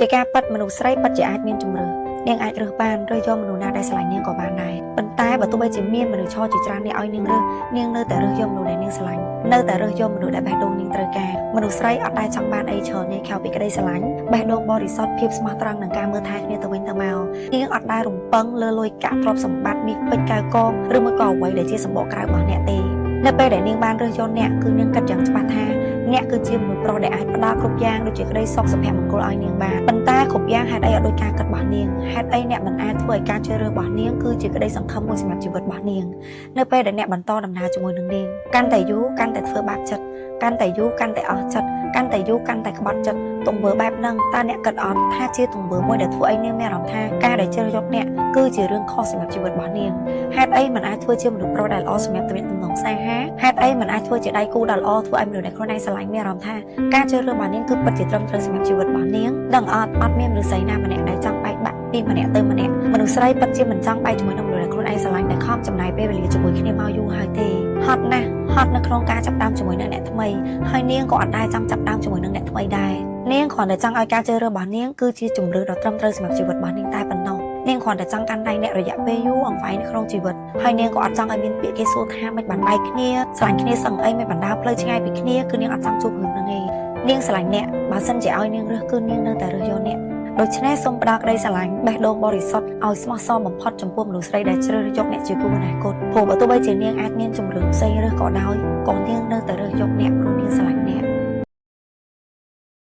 ជាការប៉ັດមនុស្សស្រីពិតជាអាចមានជំរឿនាងអាចរើសបានរើសយកមនុស្សណាដែលស្រឡាញ់នាងក៏បានដែរប៉ុន្តែបើទោះបីជាមានមនុស្សឈរជាច្រើននេះឲ្យនាងរើសនាងនៅតែរើសយកមនុស្សដែលនាងស្រឡាញ់នៅតែរើសយកមនុស្សដែលបេះដូងនាងត្រូវការមនុស្សស្រីអត់ដែលចង់បានអីច្រើនទេក្រៅពីក្តីស្រឡាញ់បេះដូងបរិសុទ្ធភាពស្មោះត្រង់និងការមើលថែគ្នាទៅវិញទៅមកនាងអត់ដែលរំពឹងលើលុយកាក់ទ្រព្យសម្បត្តិមាសពេជ្រកៅកងឬមួយក៏អ្វីដែលជាសម្បកក្រៅរបស់អ្នកទេនៅពេលដែលនាងបានរើសយកអ្នកគឺនាងគិតយ៉ាងច្បាស់ថា អ្នកគឺជាមនុស្សប្រុសដែលអាចផ្ដល់គ្រប់យ៉ាងដូចជាក្តីសុខសុភមង្គលឲ្យនាងបានប៉ុន្តែគ្រប់យ៉ាងហេតុអីអត់ដូចការគិតរបស់នាងហេតុអីអ្នកមិនអាចធ្វើឲ្យការជ្រើសរើសរបស់នាងគឺជាក្តីសង្ឃឹមមួយសម្រាប់ជីវិតរបស់នាងនៅពេលដែលអ្នកបន្តដំណើរជាមួយនឹងនាងកាន់តែយូរកាន់តែធ្វើបាបចិត្តកាន់តែយូរកាន់តែអស់ចិត្តកាន់តែយូរកាន់តែក្បត់ចិត្តទង្វើបែបហ្នឹងតើអ្នកគិតអត់ថាជាទង្វើមួយដែលធ្វើឲ្យនាងមានអារម្មណ៍ថាការដែលជ្រើសយកអ្នកគឺជារឿងខុសសម្រាប់ជីវិតរបស់នាង ហេតុអីមិនអាចធ្វើជាមនុស្សប្រុសដែលល្អសម្រាប់ទំនាក់ទំនងស្នេហាហេតុអីមិនអាចធ្វើជាដៃគូដែលល្អធ្វើឲ្យមនុស្សដែលខ្លួនឯងស្រឡាញ់មានអារម្មណ៍ថាការជ្រើសរើសរបស់នាងគឺពិតជាត្រឹមត្រូវសម្រាប់ជីវិតរបស់នាងដឹងអត់អត់មានមនុស្សស្រីណាម្នាក់ដែលចង់បែកបាក់ពីម្នាក់ទៅម្នាក់មនុស្សស្រីពិតជាមិនចង់បែកជាមួយនឹងមនុស្សដែលខ្លួនឯងស្រឡាញ់ដែលខំចំណាយពេលវេលាជាមួយគ្នាមកយូរហើយទេហត់ណាស់ហត់នៅក្នុងការចាប់ផ្ដើមជាមួយនឹងអ្នកថ្មីហើយនាងក៏អត់ដែរចង់ចាប់ផ្ដើមជាមួយនឹងអ្នកថ្មីដែរនាងគ្រាន់តែចង់ឲ្យការជ្រើសរើសរបស់នាងគឺជាជម្រើសដ៏ត្រឹមត្រូវសម្រាប់ជីវិតរបស់នាងតែប៉ុណ្ណោះនាងគ្រាន់តែចង់កាន់ដៃអ្នករយៈពេលយូរអង្វែងនៅក្នុងជីវិតហើយនាងក៏អត់ចង់ឲ្យមានពាក្យគេសួរថាមិនបានបែកគ្នាស្រឡាញ់គ្នាសឹងអីមិនបានដើរផ្លូវឆ្ងាយពីគ្នាគឺនាងអត់ចង់ជួបរឿងហ្នឹងទេនាងស្រឡាញ់អ្នកបើសិនជាឲ្យនាងរើសគឺនាងនៅតែរើសយកអ្នកដូច្នេះសូមផ្ដល់ក្តីស្រឡាញ់បេះដូងបរិសុទ្ធឲ្យស្មោះសរបំផុតចំពោះមនុស្សស្រីដែលជ្រើសរើសយកអ្នកជាគូអនាគតព្រោះបើទោះបីជានាងអាចមានជម្រើសផ្សេងរើសក៏ដោយក៏នាងនៅតែរើសយកអ្នកព្រោះនាងស្រឡាញ់